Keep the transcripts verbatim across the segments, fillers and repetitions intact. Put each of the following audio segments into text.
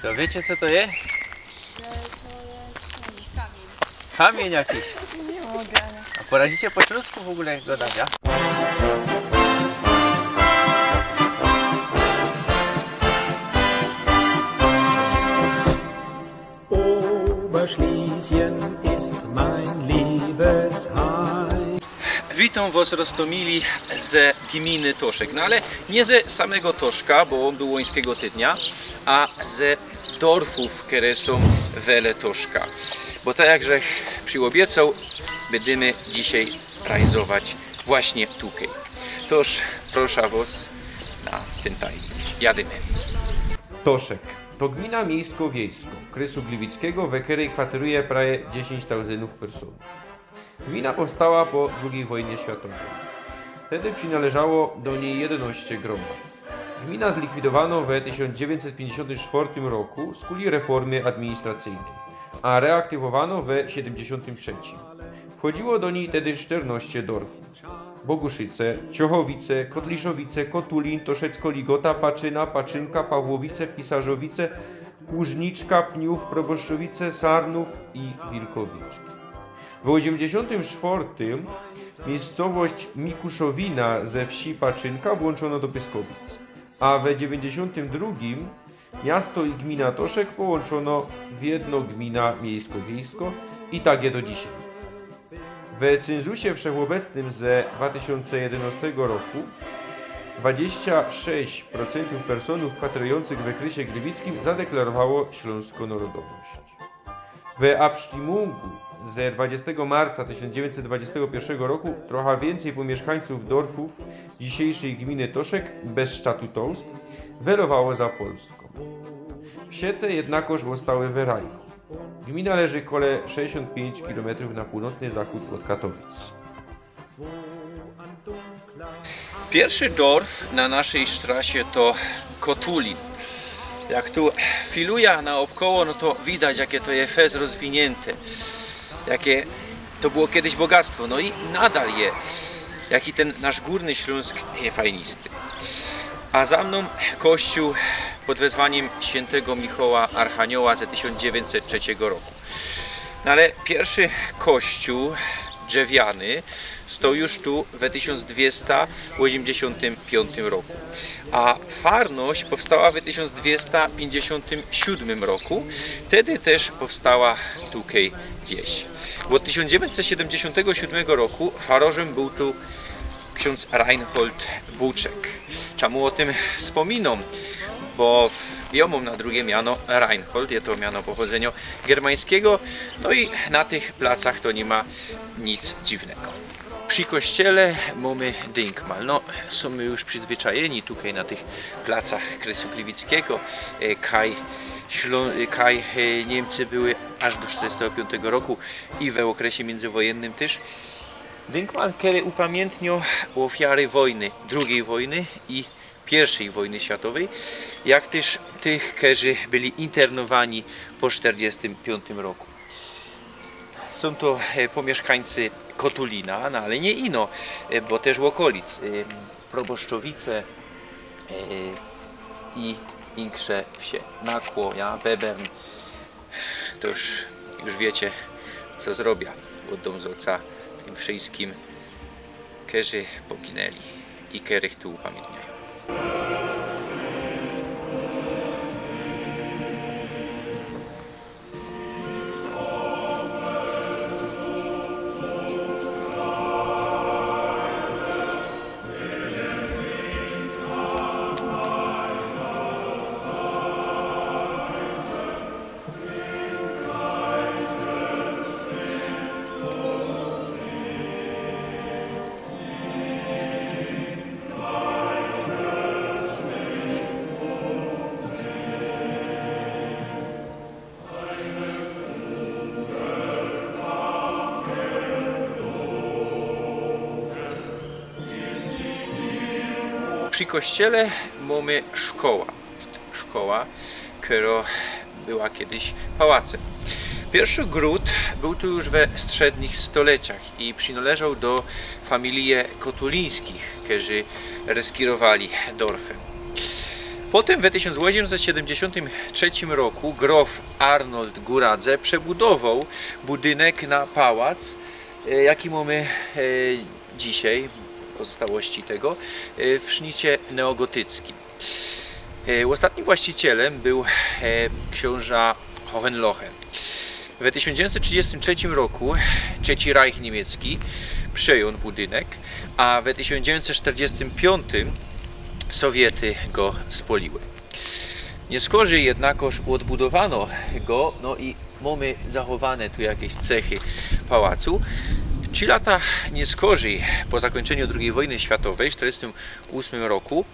To wiycie, co to je? Kamiyń jakiś. Nie mogę. A poradzicie po ślōnsku w ogōle godać, ja? Oberschlesien ist mein Liebesheim. Witōm wos, roztōmili, ze gminy Toszek. No ale niy ze samego Toszka, bo ōn bōł łońskigo tydnia, a ze dorfōw, kere sōm wele Toszka. Bo tak jak żech przyobiecał, bydymy dzisiej rajzować właśnie tukej. Toż proszã wos na tyn tajmik. Jadymy. Toszek. To gmina miejsko-wiejsko kresu gliwickigo, we kerej kwateruje prawie dziesiyńć tauzyndōw personōw. Gmina powstała po drugij wojnie światowej. Wtedy przinŏleżało do nij jedynŏście grōmad. Gmina zlikwidowano we tysiōnc dziewiyńćset piyńćdziesiōntym sztwŏrtym roku skuli reformy administracyjnej, a reaktywowano we siedymdziesiōntym trzecim. Wchodziło do nij tedy szternŏście dorfōw: Boguszyce, Ciochowice, Kotliszowice, Kotulin, Toszecko, Ligota, Paczyna, Paczynka, Pawłowice, Pisarzowice, Kłużniczka, Pniōw, Proboszczowice, Sarnōw i Wilkowiczki. W ôziymdziesiōntym sztwŏrtym miyjscowość Mikuszowina ze wsi Paczynka włōnczōno do Pyskowic, a we dziewiyńćdziesiōntym drugim miasto i gmina Toszek połōnczōno w jedno gmina miejsko-wiejsko i tak je do dzisiej. We cynzusie wszechobecnym ze dwa tysiōnce jedynŏstego roku dwadzieścia sześć procyntōw personōw kwaterujōncych we kresie gliwickim zadeklarowało ślōnskõ nŏrodowość. We abstimmōngu ze dwadzieścia marca tysiōnc dziewiyńćset dwadzieścia piyrszego roku trocha wiyncyj pōmiyszkańcōw dorfōw dzisiejszyj gminy Toszek bez sztatutostw welowało za Polskōm. Wsie te jednakoż ôstały we Rajchu. Gmina leży kole sześćdziesiōnt piyńć kilometrōw na pōłnocny zachōd ôd Katowic. Piyrszy dorf na naszyj sztrasie to Kotulin. Jak tu filuja naôbkoło, no to widać, jake to je fest rozwiniynte. Jake to było kedyś bogactwo, no i nadal je. Jaki tyn nasz Gōrny Ślōnsk je fajnisty. A za mnōm kościōł pod wezwaniym świyntygo Michoła Archanioła ze tysiōnc dziewiyńćset trzecigo roku. No ale piyrszy kościōł drzewiany stoł już tu we tysiōnc dwiesta ôziymdziesiōntym piyōntym roku, a farność powstała we tysiōnc dwiesta piyńćdziesiōntym siōdmym roku. Wtedy tyż powstała tukej wieś. Bo ôd tysiōnc dziewiyńćset siedymdziesiōntego siōdmego roku farorzym bōł tu ksiōndz Reinhold Buczek. Czymu ô tym spōminōm? Bo jŏ mōm na drugie miano Reinhold, je to miano pochodzynio germańskigo, no i na tych placach to niy ma nic dziwnego. Przi kościele mōmy dynkmal. No, sōm już przizwyczajyni tukej na tych placach kresu gliwickigo, e, kaj Ślō-, kaj, e, Niymcy były aż do sztyrdziestego piyōntego roku i we ôkresie miyndzywojennym tyż. Dynkmal, kery upamiyntnio ôfiary wojny, drugij wojny i piyrszij wojny światowyj, jak tyż tych, kerzy byli internowani po sztyrdziestym piyōntym roku. Sōm to, e, pōmiyszkańcy Kotulina, no ale niy ino, e, bo tyż ôkolic, e, Proboszczowice, e, i inksze wsie, Nakło, ja, Webern. To już, już wiycie, co zrobiã. Ôddōm zŏca tym wszyjskim, kerzy poginyli i kerych tu upamiyntniajōm. Przi kościele mōmy szkoła. Szkoła, kero była kedyś pałacym. Piyrszy grōnt bōł tu już we strzednich stoleciach i przinŏleżoł do familije Kotulińskich, kerzy reskirowali dorfym. Potym we tysiōnc ôziymset siedymdziesiōntym trzecim roku grof Arnold Guradze przebudowoł budynek na pałac, e, jaki mōmy, e, dzisiej, pozostałości tego, e, w sznicie neogotyckim. E, ôstatnim właścicielym bōł, e, ksiōnża Hohenlohe. We tysiōnc dziewiyńćset trzidziestym trzecim roku Trzeci Reich niemiecki przejōn budynek, a we tysiōnc dziewiyńćset sztyrdziestym piōntym Sowiety go spōliły. Niyskorzij jednakoż ôdbudowano go, no i mōmy zachowane tu jakeś cechy pałacu. Trzi lata niyskorzij po zakōńczyniu drugij wojny światowej, w sztyrdziestym ósmym roku,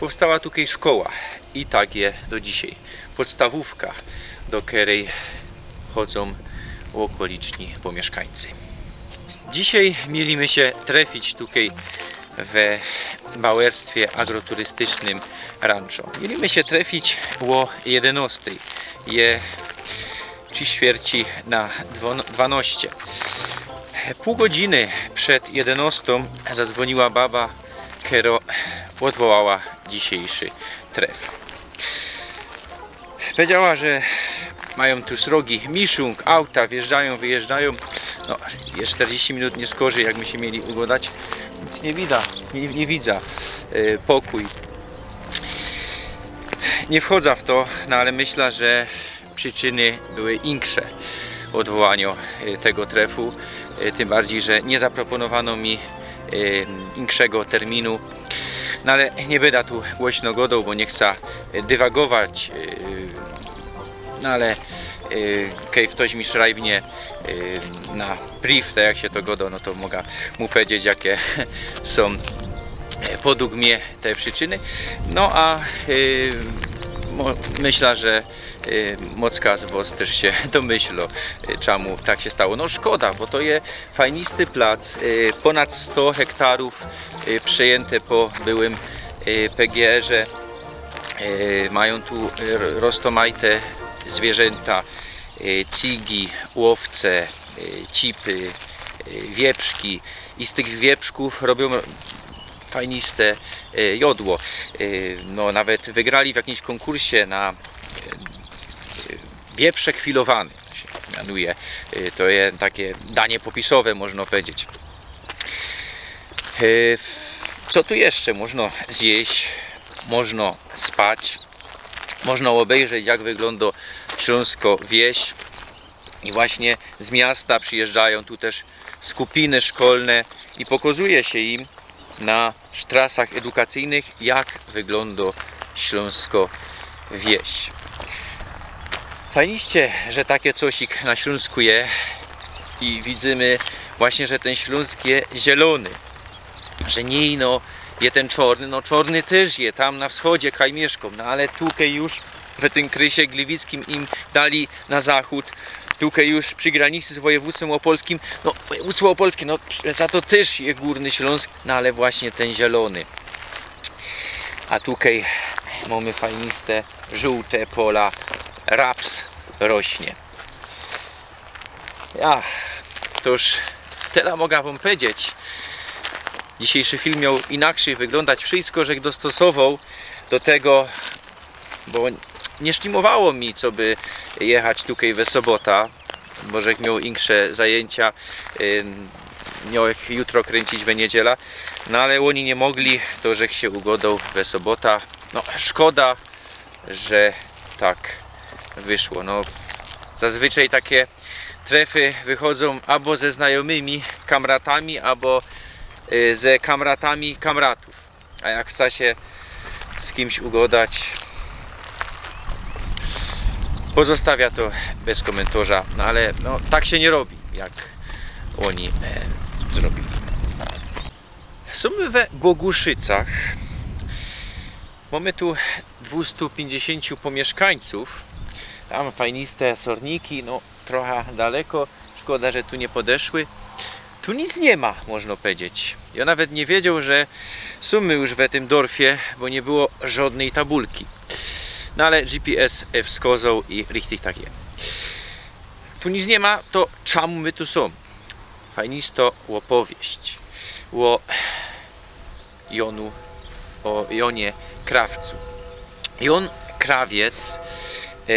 powstała tukej szkoła i tak je do dzisiej. Podstawōwka, do kerej chodzōm ôkoliczni pōmiyszkańcy. Dzisiej mieli my sie trefić tukej we bawerstwie agroturystycznym Rancho. Mieli my sie trefić ô jedynŏstej. Je trzi ćwierci na dwo-, dwanŏście. Pōł godziny przed jedynŏstōm zazwōniła baba, kero ôdwołała dzisiejszy tref. Powiedziała, że majōm tu srogi miszōng, auta wjeżdżajōm, wyjeżdżajōm. No, je sztyrdziści minut niyskorzij, jak my sie mieli ugodać. Nic niy widza, niy, niy widza, e, pokōj. Niy wchodza w to, no ale myśla, że prziczyny były inksze ôdwołaniŏ, e, tego trefu. E, tym bardzij, że niy zaproponowano mi, e, inkszego terminu. No ale niy byda tu głośno godoł, bo niy chca, e, dywagować, e, no ale, e, kej ftoś mi szrajbnie, e, na priv, tak jak sie to godo, no to moga mu powiedzieć, jake sōm, e, podug mie te prziczyny. No a, e, mo-, myśla, że, e, mocka z wos tyż sie domyślo, e, czamu tak sie stało. No szkoda, bo to je fajnisty plac, e, pōnad sto hektarōw, e, przejynte po byłym, e, P G R-ze. E, majōm tu, e, roztōmajte zwierzynta, e, cigi, ôwce, e, cipy, e, wieprzki i z tych wieprzkōw robiōm fajniste, e, jodło. E, no, nawet wygrali w jakimś kōnkursie na, e, e, wieprze chwilowany, to sie mianuje. E, to je take danie popisowe, można powiedzieć. E, co tu jeszcze? Można zjeść, można spać, można ôbejrzeć, jak wyglōndo ślōnsko wieś. I właśnie z miasta przijeżdżajōm tu tyż skupiny szkolne i pokazuje sie im na sztrasach edukacyjnych, jak wyglōndo ślōnsko wieś. Fajniście, że take cosik na Ślōnsku je i widzymy właśnie, że tyn Ślōnsk je zielōny, że niy ino je tyn czŏrny, no czŏrny tyż je, tam na wschodzie kaj miyszkōm, no ale tukej już w tym krysie gliwickim im dali na zachōd, tukej już przi granicy z wojewōdztwym ôpolskim, no wojewōdztwo ôpolskie, no za to tyż je Gōrny Ślōnsk, no ale właśnie tyn zielōny. A tukej mōmy fajniste, żōłte pola, raps rośnie. Ja, to już tela moga wōm powiedzieć. Dzisiejszy film mioł inaczyj wyglōndać. Wszystko żech dostosowoł do tego, bo niy sztimowało mi, coby jechać tukej we sobota, bo żech mioł inksze zajyncia. Ym, miołech jutro kryńcić we niedziela, no ale ôni niy mogli, to żech sie ugodoł we sobota. No, szkoda, że tak wyszło. No, zazwyczaj take trefy wychodzōm abo ze znajōmymi kamratami, abo, y, ze kamratami kamratōw. A jak chce sie z kimś ugodać, pozostawia to bez kōmyntorza. No ale, no, tak sie niy robi, jak ôni, e, zrobiyli. Sōm my we Boguszycach. Mōmy tu dwustu piyńćdziesiōnciu pōmiyszkańcōw. Tam fajniste sorniki, no, trocha daleko. Szkoda, że tu niy podeszły. Tu nic niy ma, można powiedzieć. Jo nawet niy wiedzioł, że sōm my już we tym dorfie, bo niy było żodnyj tabulki. No ale G P S wskozoł i richtig tak je. Tu nic niy ma, to czamu my tu sōm? Fajnisto ôpowieść ô Jōnu, ô Jōnie Krawcu. Jōn Krawiec e,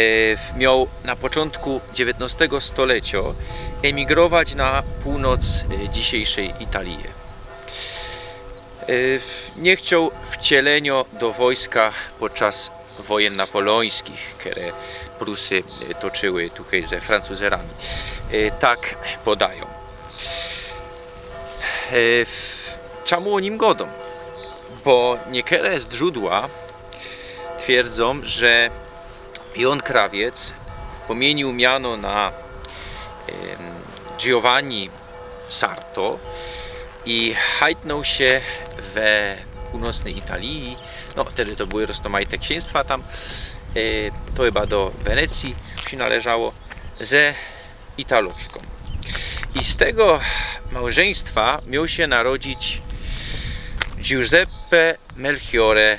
mioł na poczōntku dziewiytnostego stolecio emigrować na pōłnoc e, dzisiyjszyj Italyje. E, niy chcioł wcielenio do wojska podczas wojyn napoleōńskich, kere Prusy e, toczyły tukej ze Francuzerami. E, tak podajōm. E, czamu ô nim godōm? Bo niykere zdrzōdła twierdzōm, że Jōn Krawiec pōmiyniył miano na em, Giovanni Sarto i hajtnōł sie we pōłnocnyj Italyji. No, wtedy to były roztōmajte ksiynstwa tam. E, to chyba do Wenecyje sie należało. Ze Italoczkōm. I z tego małżyństwa mioł sie narodzić Giuseppe Melchiore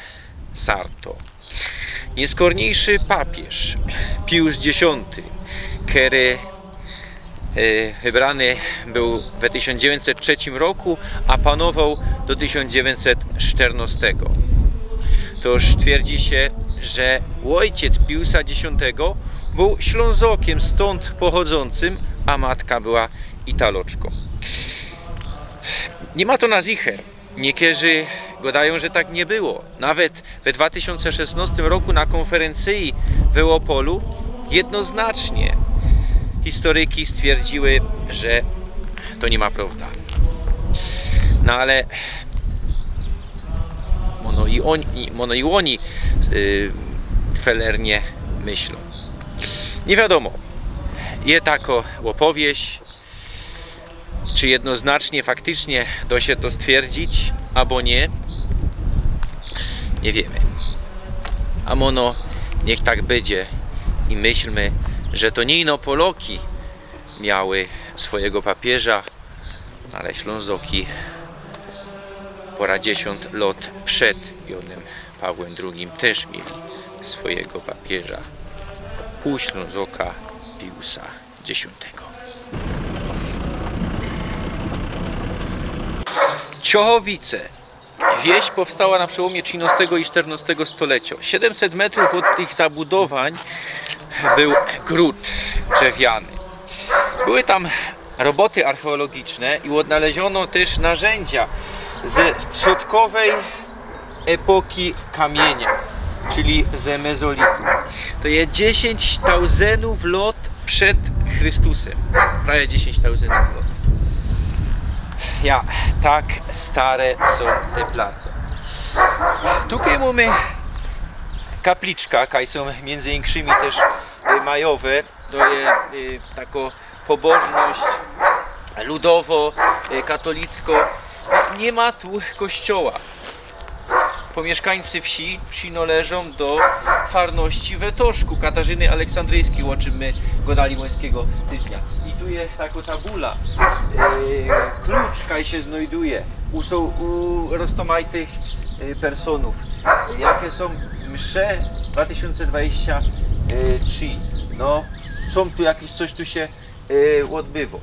Sarto. Niyskorniyjszy papiyż Pius dziesiōnty, kery e, wybrany bōł we tysiōnc dziewiyńćset trzecim roku, a panowoł do tysiōnc dziewiyńćset sztyrnostego. Toż twierdzi sie, że ôjciec Piusa dziesiōntego bōł Ślōnzokiym stōnd pochodzōncym, a matka była Italoczkōm. Niy ma to na zicher. Niykerzy godajōm, że tak niy było. Nawet we dwa tysiōnce szesnostym roku na kōnferyncyji we Opolu jednoznacznie historyki stwierdziły, że to niy ma prowda. No ale mono i ôni, mono i ôni y, felernie myślōm. Niy wiadōmo. Je takŏ ôpowieść. Czy jednoznacznie, faktycznie do sie to stwierdzić, abo niy? Niy wiymy. A mono niych tak bydzie i myślmy, że to niy ino Poloki miały swojigo papiyża, ale Ślōnzoki pora dziesiōnt lŏt przed Jōnym Pawłym drugim tyż mieli swojigo papiyża, półślōnzoka Piusa dziesiōntego. Ciochowice. Wieś powstała na przełōmie trzinŏstego i sztyrnŏstego stolecio. Siedymset metrōw ôd tych zabudowań bōł grōd drzewiany. Były tam roboty archeologiczne i ôdnaleziono tyż narzyndzia ze strzodkowej epoki kamiynia, czyli ze mezolitu. To je dziesiyńć tauzyndōw lŏt przed Christusym. Prawie dziesiyńć tauzyndōw lŏt. Ja, tak stare sōm te place. Tukej mōmy kapliczka, kaj sōm miyndzy inkszymi tyż, y, majowe. To je, y, takŏ pobożność ludowo, y, katolickŏ. Niy ma tu kościoła. Pōmiyszkańcy wsi przinŏleżōm do farności we Toszku Katarzyny Aleksandryjskij, ô czym my gŏdali ôbeckigo tydnia. I tu je takŏ tabula. Y, klucz kaj sie znajduje u, sōm, u roztōmajtych, y, personōw. Jake sōm msze dwa tysiōnce dwadzieścia trzy. No, sōm tu jakeś coś tu sie, y, ôdbywŏ.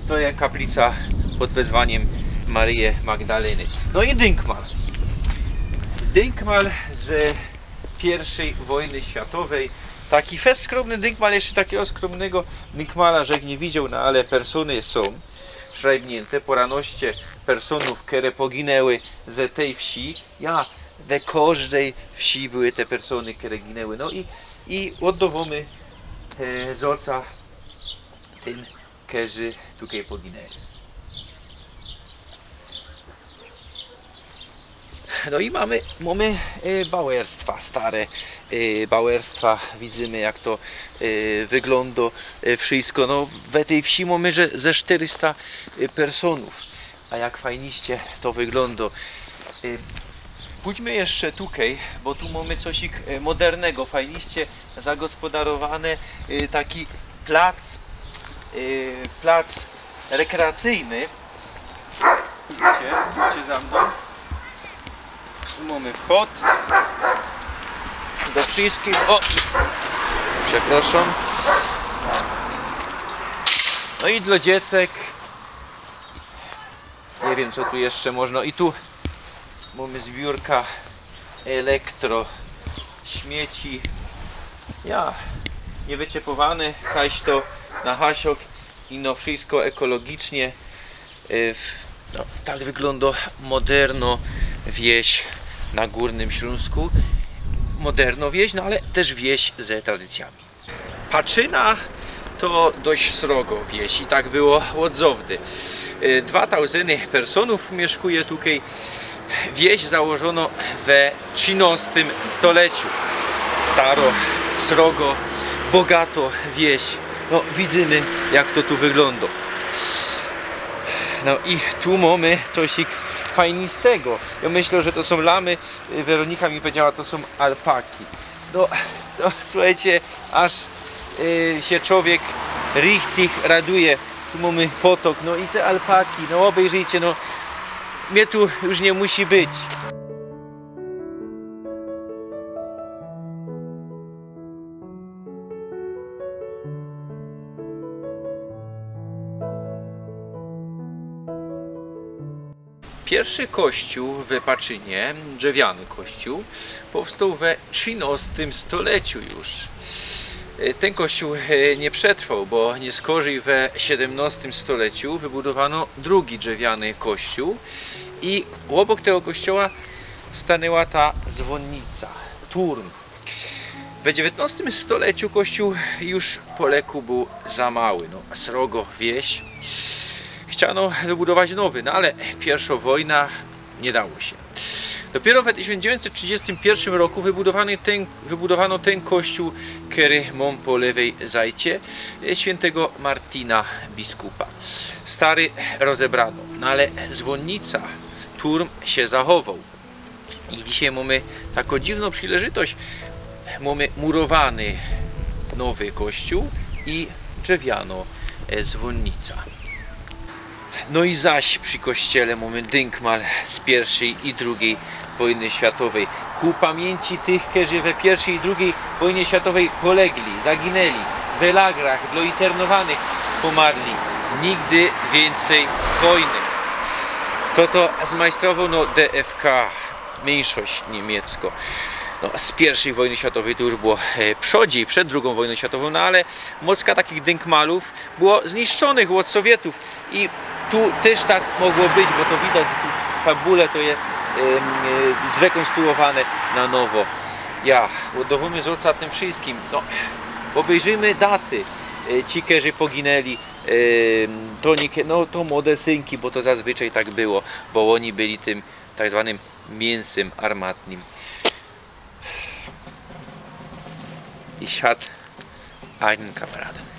To je kaplica pod wezwaniym Maryje Magdaleny. No i dynkmal. Dynkmal z piyrwszyj wojny światowej. Taki fest skrōmny dynkmal, jeszcze takigo skrōmnego dynkmala żech niy widzioł, no ale personōw sōm. Przynajmnij te pŏranŏście personōw, kere poginyły ze tyj wsi. Ja, we kożdej wsi były te personōw, kere ginyły. No i, i ôddŏwōmy, e, zŏca tym, kerzy tukej poginyli. No i mōmy, mōmy, e, bauerstwa, stare, e, bauerstwa. Widzymy, jak to, e, wyglōndo, e, wszysko. No, we tyj wsi mōmy, że ze sztyrysta, e, personōw. A jak fajniście to wyglōndo. Y, pōdźmy jeszcze tukej, bo tu mōmy cosik, y, modernego, fajniście zagospodarowane, y, taki plac, y, plac rekreacyjny. Idźcie, idźcie za mnōm. Tu mōmy wchod. Do wszyskich. Ô! Przeprŏszōm. No i dlŏ dziecek. Niy wiym, co tu jeszcze można. I tu mōmy zbiōrka elektro Śmieci. Ja, niewyciepowany, hajś to na hasiok, ino wszystko ekologicznie. Y, w-, no, tak wyglōndŏ moderno wieś na Górnym Ślōnsku. Moderno wieś, no ale tyż wieś ze tradycjami. Paczyna to dość srogo wieś i tak było ôd zŏwdy. Y, dwa tauzyny personōw miyszkuje tukej. Wieś założono we trzynŏstym stoleciu. Staro, srogo, bogato wieś. No, widzymy, jak to tu wyglōndŏ. No i tu mōmy cosik fajnistego. Ja myślę, że to sōm lamy. Y, Weronika mi powiedziała, to sōm alpaki. No, to słuchejcie, aż, y, sie czowiek richtig raduje. Tu mōmy potok, no i te alpaki, no ôbejrzyjcie, no. Mie tu już niy musi być. Piyrszy kościōł w Paczynie, drzewiany kościōł, powstoł we trzynŏstym stoleciu już. E, tyn kościōł, e, niy przetrwoł, bo niyskorzij we siedymnŏstym stoleciu wybudowano drugi drzewiany kościōł i ôbok tego kościoła stanęła ta zwōnnica, turm. We dziewiyntnŏstym stoleciu kościōł już po leku bōł za mały, no, srogo wieś. Chciano wybudować nowy, no ale piyrszŏ wojna, niy dało sie. Dopiyro we tysiōnc dziewiyńćset trzidziestym piyrszym roku wybudowany tyn, wybudowano tyn kościōł, kery mōm po lewej zajcie, e, świyntego Martina biskupa. Stary rozebrano, no ale zwōnnica, turm sie zachowoł. I dzisiej mōmy takõ dziwnõ przileżytość. Mōmy murowany nowy kościōł i drzewianõ, e, zwōnnica. No i zaś przi kościele mōmy dynkmal z piyrszij i drugij wojny światowej. Ku pamiyńci tych, kerzy we piyrszij i drugij wojnie światowej polegli, zaginęli, we lagrach dlŏ internowanych pomarli. Nigdy wiyncyj wojny. Fto to zmajstrowoł? No, D F K, miyńszość niymiecko. No, z piyrszij wojny światowej to już było, e, przodzij, przed drugõ wojnōm światowōm, no ale mocka takich dynkmalōw było zniszczonych ôd Sowietōw i tu tyż tak mogło być, bo to widać, że tu fabule to je, em, e, zrekonstruowane na nowo. Ja, ôdŏwōmy zŏca tym wszyjskim. No, ôbejrzyjmy daty, e, ci, kerzy poginęli, em, to niy, no, to młode synki, bo to zazwyczaj tak było, bo ôni byli tym tak zwanym miynszym armatnym. Ich hatte einen Kameraden.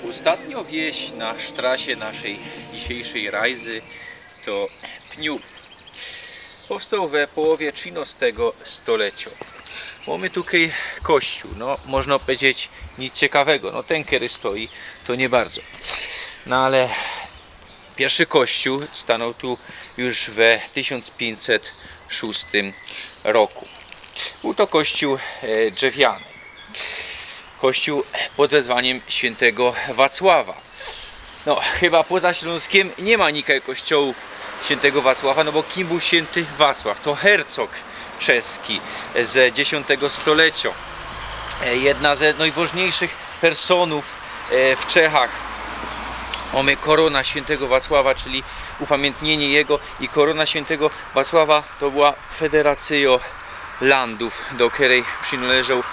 Ôstatniŏ wieś na sztrasie naszyj dzisiejszyj rajzy to Pniōw. Powstoł we połowie trzynŏstego stoleciŏ. Mōmy tukej kościōł, no, można powiedzieć, nic ciekawego. No, tyn, kery stoi, to niy bardzo. No, ale piyrszy kościōł stanōł tu już we tysiōnc piyńćset szōstym roku. Bōł to kościōł, e, drzewiany. Kościōł pod wezwaniym świyntego Wacława. No, chyba poza Ślōnskiym niy ma nikaj kościołōw świyntego Wacława, no bo kim bōł świynty Wacław? To hercog czeski ze dziesiōntego stoleciŏ. E, jedna ze nojwŏżniejszych personōw, e, w Czechach. Mōmy korōna świyntego Wacława, czyli upamiyntniynie jego, i korōna świyntego Wacława to była federacyjŏ landōw, do kerej przinŏleżoł,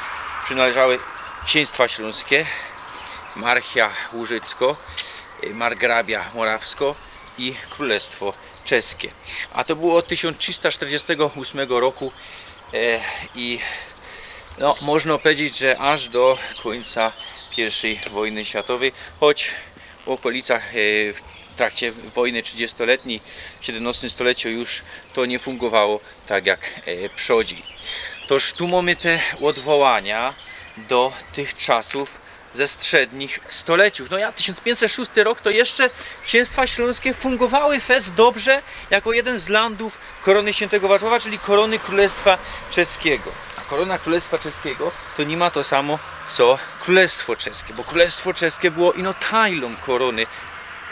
przinŏleżały ksiynstwa ślōnskie, Marchia Łużyckŏ, e, Margrabia Morawskŏ i Krōlestwo Czeskie. A to było ôd tysiōnc trzysta sztyrdziestego ôsmego roku, e, i, no, można powiedzieć, że aż do kōńca piyrwszyj wojny światowyj, choć w ôkolicach, e, w trakcie wojny trzydziestoletnij, w siedymnostym stoleciu już to niy fungowało tak jak, e, przodzi. Toż tu mōmy te ôdwołania do tych czasōw ze strzednich stoleciōw. No ja, tysiōnc piyńćset szōsty rok, to jeszcze ksiynstwa ślōnskie fungowały fest dobrze jako jedyn z landōw korōny świyntigo Wacława, czyli korōny Krōlestwa Czeskigo. A korōna Krōlestwa Czeskigo to niy ma to samo co Krōlestwo Czeskie, bo Krōlestwo Czeskie było ino tajlōm korōny,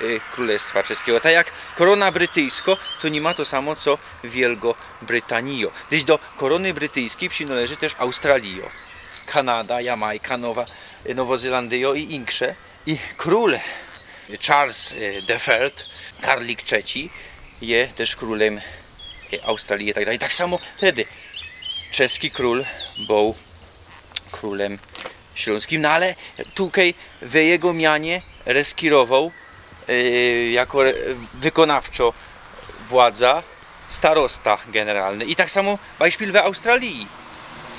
y, Krōlestwa Czeskigo. Tak jak korōna brytyjsko to niy ma to samo co Wielgo Brytanijo. Gdyż do korōny brytyjskij przinŏleży tyż Australijo, Kanada, Jamajka, Nowa, Nowozelandijo i insze. I krōl Charles, e, the third, Karlik trzeci, je tyż krōlym, e, Australije i tak dalij. Tak samo wtedy czeski krōl bōł krōlym ślōnskim, no ale tukej we jego mianie reskirowoł, e, jako re-, wykonawczo władza starosta generalny. I tak samo bajszpil we Australije.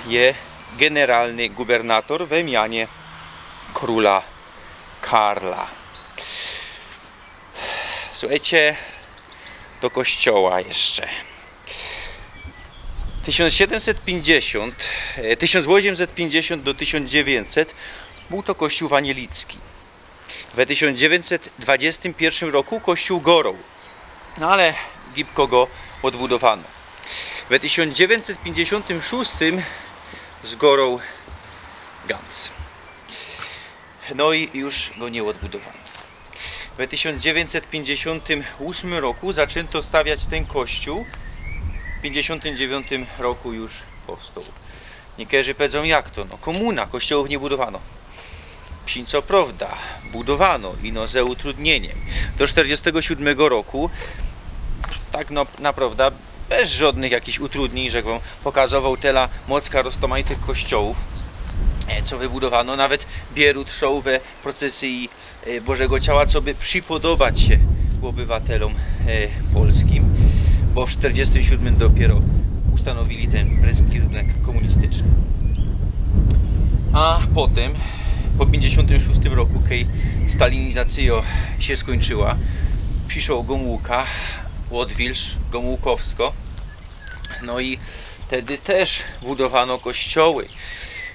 Je generalny gubernator we mianie krōla Karla. Słuchejcie, do kościoła jeszcze. Tysiōnc siedymset piyńćdziesiōnt, e, tysiōnc ôziymset piyńćdziesiōnt do tysiōnc dziewiyńćset bōł to kościół wanielicki. We tysiōnc dziewiyńćset dwadziestym piyrszym roku kościół goroł, no ale gibko go ôdbudowano. We tysiōnc dziewiyńćset piyńćdziesiōntym szōstym zgoroł ganc. No i już go niy ôdbudowano. We tysiōnc dziewiyńćset piyńćdziesiōntym ôsmym roku zaczynto stawiać tyn kościōł. W piyńćdziesiōntym dziewiyńtym roku już powstoł. Niykerzy powiedzōm, jak to? No, kōmuna, kościołōw niy budowano. Wsi co prowda, budowano, ino ze utrudniyniym. Do sztyrdziestego siódmego roku, tak no, naprowda bez żodnych jakichś utrudniyń, że bym pokazowoł tela mocka roztōmajtych kościołōw, e, co wybudowano, nawet bierut szoł we procesyji, e, Bożego Ciała, co by przipodobać sie ôbywatelōm, e, polskim, bo w sztyrdziestym siódmym dopiero ustanowiyli tyn preski rynek kōmunistyczny. A potym, po piyńćdziesiōntym szōstym roku, kej stalinizacyjo sie skōńczyła, prziszoł Gomułka, Ôdwilż, Gomułkowsko. No i wtedy tyż budowano kościoły.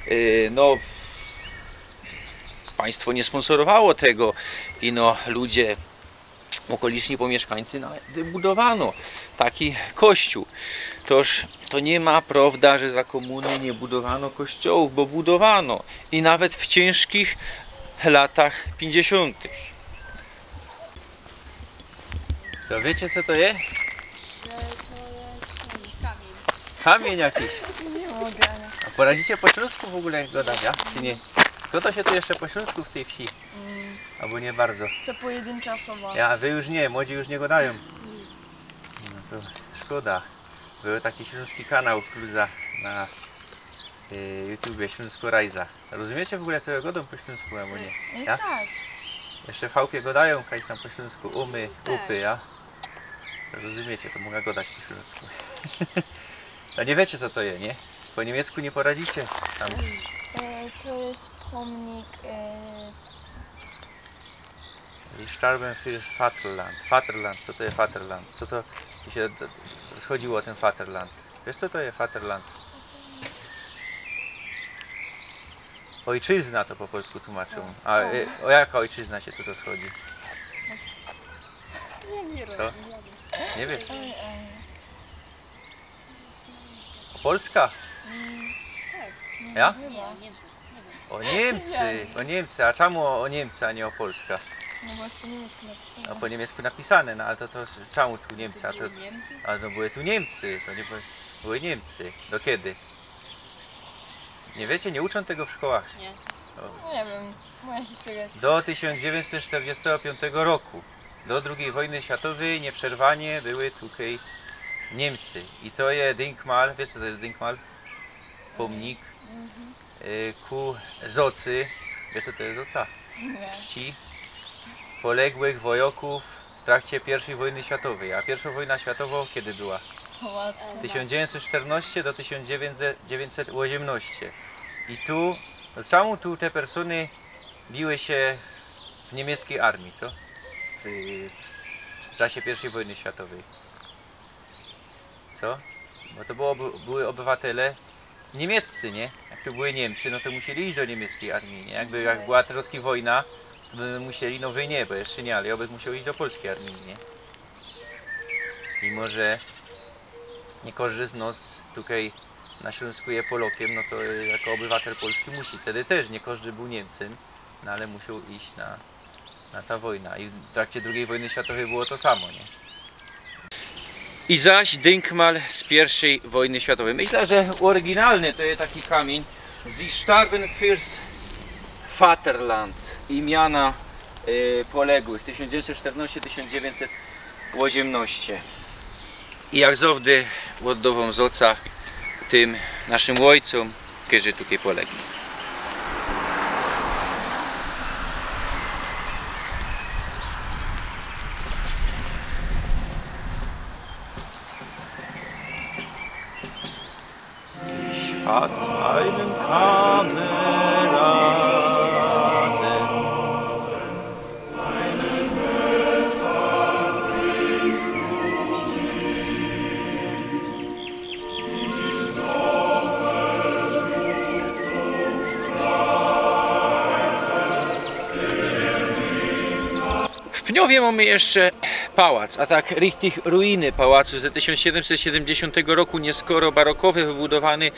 Yy, no, państwo niy spōnsorowało tego, ino ludzie ôkoliczni pōmiyszkańcy, no, ale wybudowano taki kościōł. Toż to niy ma prowda, że za kōmuny niy budowano kościołōw, bo budowano i nawet w ciynżkich latach piyńćdziesiōntych. Co, wiycie, co to je? Że to je jakiś kamiyń. Kamiyń jakiś. Niy mogę, ale A poradzicie po ślōnsku w ôgōle godać, a? Czy niy? Fto to sie tu jeszcze po ślōnsku w tyj wsi? Mm. Abo niy bardzo. Co pojedyncza ôsoba. Ja, wy już niy, młodzi już niy godajōm. No to szkoda. Bōł taki ślōnski kanał Kluza na, y, YouTubie, Ślōnsko Rajza. Rozumiecie w ôgōle, co ja godōm po ślōnsku, abo niy? Y, y, Ja? Tak. Jeszcze w chałpie godajōm kajś tam po ślōnsku, umy, Tak. upy, ja? Rozumiecie, to mogã godać po ślōnsku. A niy wiycie, co to je, niy? Po niymiecku niy poradzicie tam. E, to je pōmnik, e, Starben fürs Vaterland. Vaterland, co to je Vaterland? Co to sie d-, rozchodziło ô tyn Vaterland? Wiysz, co to je Vaterland? Ojczyzna to po polsku tłumaczōm. A, y, ô jaka ojczyzna sie tu rozchodzi? Niy, niy Co? rozumiem. Niy wiysz? Oj, oj. Ô Polska? Mm, tak. Ja? Chyba. Niemcy. Niy wiym. Ô Niymcy, ô Niymcy. A czymu ô, ô Niymcy, a niy ô Polska? No bo je po niymiecku napisane. A po niymiecku napisane, no ale to, to czymu tu Niymcy? A to, Niemcy? A no były tu Niymcy, to niy były, były Niymcy. Do kedy? Niy wiycie? Niy uczōm tego w szkołach? Niy. Ô. Niy wiym. Moja historyjo je Do tysiōnc dziewiyńćset sztyrdziestego piōntego roku. Do drugij wojny światowyj niyprzerwanie były tukej Niymcy. I to je Denkmal, wiysz, co to je Denkmal? Pōmnik. Mhm. Y, ku zocy. Wiysz, co to je zoca? Niy. Czci poległych wojokōw w trakcie piyrwszyj wojny światowyj. A piyrwszŏ wojna światowŏ kedy była? Matko. Tysiōnc dziewiyńćset sztyrnŏście do tysiōnc dziewiyńćset ôziymnŏście. I tu, no, czymu tu te persōny biły sie Niemieckiej armii, co? W, w czasie pierwszej wojny światowej. Co? Bo to było, oby- były obywatele niemieccy, nie? Jak tu były Niemcy, no to musieli iść do niemieckiej armii, nie? Jakby jak była teraz wojna, to by musieli, no wy nie, bo jeszcze nie, ale ja bych musiał iść do polskiej armii, nie? Mimo, że nie kożdy z nos tukej na Ślōnsku je Polokiym, no to jako obywatel Polski musi. Wtedy też nie kożdy bōł Niemcym, no ale musiał iść na, na ta wojna. I w trakcie drugiej wojny światowej było to samo, nie? I zaś dynkmal z pierwszej wojny światowej. Myślę, że oryginalny to jest taki kamień z Starben fürs Vaterland imiona y, poległych tysiōnc dziewiyńćset sztyrnŏście tysiōnc dziewiyńćset ôziymnŏście. I jak zŏwdy ôddŏwōm zŏca tym naszym ôjcōm, kerzy tukej polegli. Ich hat einen Kameraden. W Pniowie mōmy jeszcze pałac, a tak richtig ruiny pałacu ze tysiōnc siedymset siedymdziesiōntego roku, nieskoro barokowy, wybudowany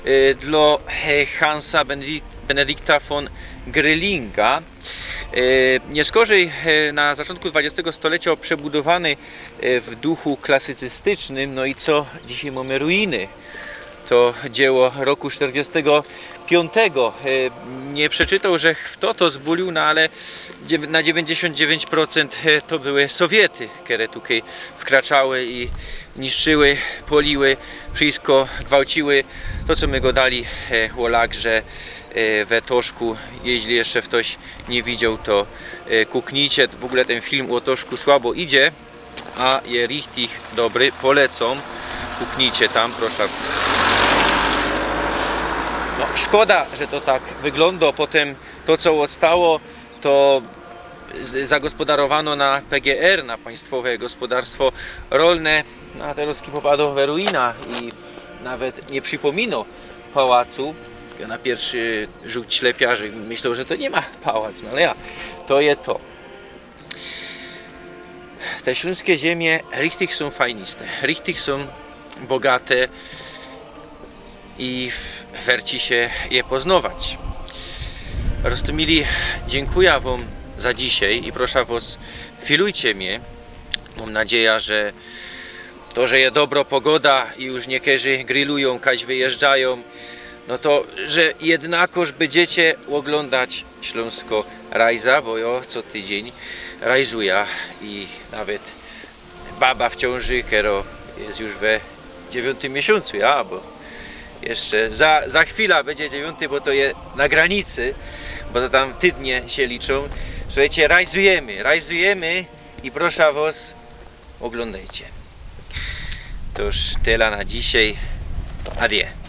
y, dla e, Hansa Benedi- Benedikta von Grillinga. E, Nieskorzej e, na zaczōntku dwudziestego stolecia przebudowany e, w duchu klasycystycznym, no i co? Dzisiej mōmy ruiny. To dzieło roku sztyrdziestego piōntego. E, Nie przeczytoł, że fto to zbulił, no ale dziew- na dziewięćdziesiąt dziewięć procent e, to były Sowiety, kere tukej wkraczały i niszczyły, poliły, wszystko gwałciły. To, co my godali e, ô Lagrze e, we Toszku, jeźli jeszcze ftoś niy widział, to e, kuknijcie. W ôgōle tyn film ô Toszku słabo idzie, a je richtig dobry, polecōm. Kuknijcie tam, proszã. No, szkoda, że to tak wyglōndo. Potym to, co ôstało, to z- zagospodarowano na P G R, na Państwowe Gospodarstwo Rolne. No, a terŏz popadło we ruina i nawet niy przipōmino pałacu. Ja na piyrszy rzut ślepiarzy myśloł, że to niy ma pałac, no ale ja, to je to. Te ślōnskie ziymie richtig sōm fajniste, richtig sōm bogate i w- werci sie je poznować. Roztōmili, dziynkuja wōm za dzisiej i proszã wŏs, filujcie mie. Mōm nadzieja, że to, że je dobro pogoda i już niykerzy grillujōm, kaś wyjeżdżajōm, no to, że jednakoż bydziecie ôglōndać Ślōnsko Rajza, bo jo co tydziyń rajzuja i nawet baba w ciōnży, kero je już we dziewiyntym miesiōncu, ja, bo jeszcze za, za chwila bydzie dziewiyńty, bo to je na granicy, bo to tam tydnie sie liczōm. Suchejcie, rajzujymy, rajzujymy i proszã wŏs, ôglōndejcie. To już tela na dzisiej. Adie.